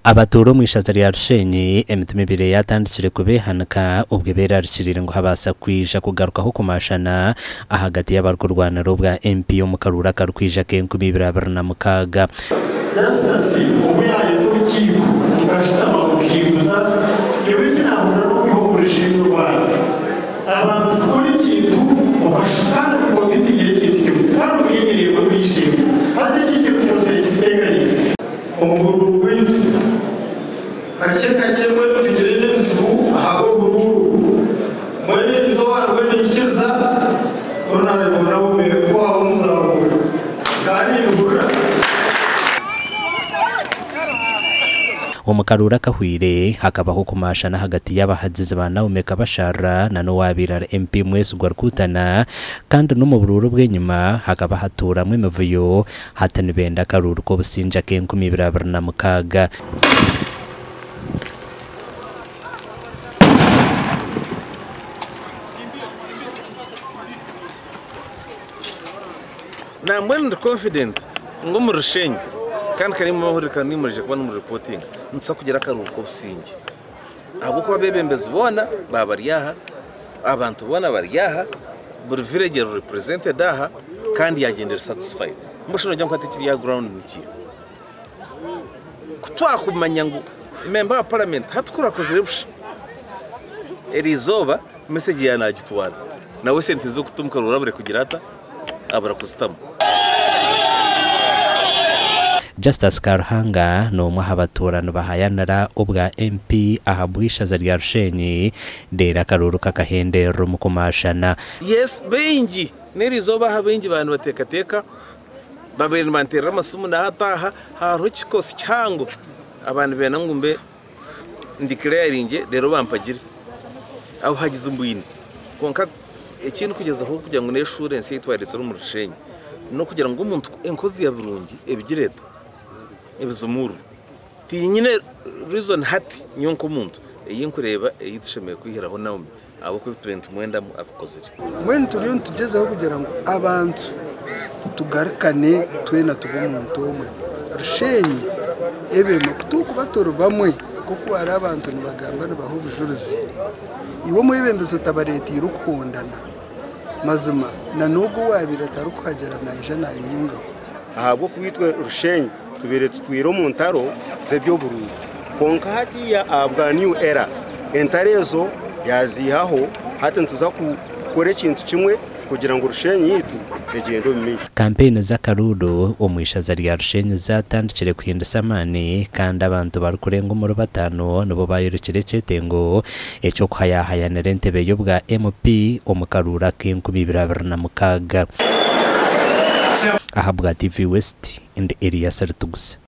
Abatuura omu ishaza rya Rushenyi emitima ebaire yaatandikire kubeehanika obwo beerarikiriire ngu habaasa kwija kugarukaho okumaashana ahagati y'abarikurwanira obwa MP omu karuuru akarikwija ak'enkumi ibiri 26. Justus obu yaayeta orukiiko rukashutama rukaiguza, nyowe eki naahurira n'okwiha omu rushenyi rwange. Abantu kukora ekintu okashusha kandi omu komiti ekintu kimwe kandi omwenyererwe omu eishemwe. Hati eki ekintu kyose kituteekaniise. Omu buruuru bwaitu kakye kakye mbwenu tugire n'ebizibu ahabw'oburuuru. Mbwenu erizooba nibwo niikiriza Honourable Naomi kuhaho omusango kandi nihurira. Omu karuuru akahweire, hakabaho okumaashana ahagati y'abahagizi ba Naomi Kabasharira na n'owaabaire ari MP Mwesigwa Rukutana kandi n'omu buruuru obw'enyima hakaba hatuuramu emivuyo, hati nibenda akaruuru k'obusingye ak'enkumi ibiri 26. Nambwenu ndi confident ngu omuri Rushenyi kandi kare nimurije kuba nimureportinga nituza kugira akaruuru k'obusingye ahabw'okuba abeebembezi boona baaba bari aha, abantu boona bari aha, buri village eri represented aha kandi yagyenda eri satisfied. Mbwenu shi noogira ngu hati ekiri aha ground ni kiiha? Ku twakumanya ngu member wa parliament hati ku orakozire busha, eriizooba message yaawe naagitwara nawe esente z'okuta omu karuuru abure kugira ata? Abura kuzitamu. Justus Karuhanga n'omwe aha batuura nibahayanira obwa MP aha bw'eishaza rya Rushenyi reero akaruuru kakahenderera omu kumaashana. Yes baingi n'eriizooba aha baingi baaba nibateekateeka babaire nibanteerera amasimu nahati aha hariho ekikosi kihango abantu nibenda ngu mbe ndeclaringye reero bampagire obuhagizi mbwine kwonka eki ndikugyezaho kugira ngu n'eshuura ensi ei twaretsire omuri Rushenyi n'okugira ngu omuntu enkozi ya birungi ebigira eta ebizimurwe tinyine reason hati nyowe nk'omuntu ei nkureeba ei tushemereire kwihiraho Naomi ahabw'okuba ebi tubaire nitumwendamu abikozire. Mbwenu turiyo nitugyezaho kugira ngu abantu tugarukane twena tube omuntu omwe. Rushenyi ebemu ku turikuba turi bamwe nk'oku hariho abantu nibagamba nibaha obujurizi, iwe omwebembezi otabareeteire okuhondana, mazima na n'ogwo owaabaire atarikuhagira naija naayeyungaho. Ahabw'okuba itwe Rushenyi tubaire tutwire omu ntaro z'eby'oburuuru kwonka hatiiya ahabwa New Era entaro ezo yaaziihaho hati nituza kukora ekintu kimwe kugira ngu Rushenyi yaitu egyende omu maisho. Kampeyini z'akaruuru omu ishaza rya Rushenyi zaatandikire kuhindisa amaani kandi abantu barikurenga omuri bataano nibo baayorekire ekyetengo eky'okuhayahayanira entebe y'obwa MP omu karuuru ak'enkumi ibiri 26. Ahabwa TV West, ndi Elias Rutuguse.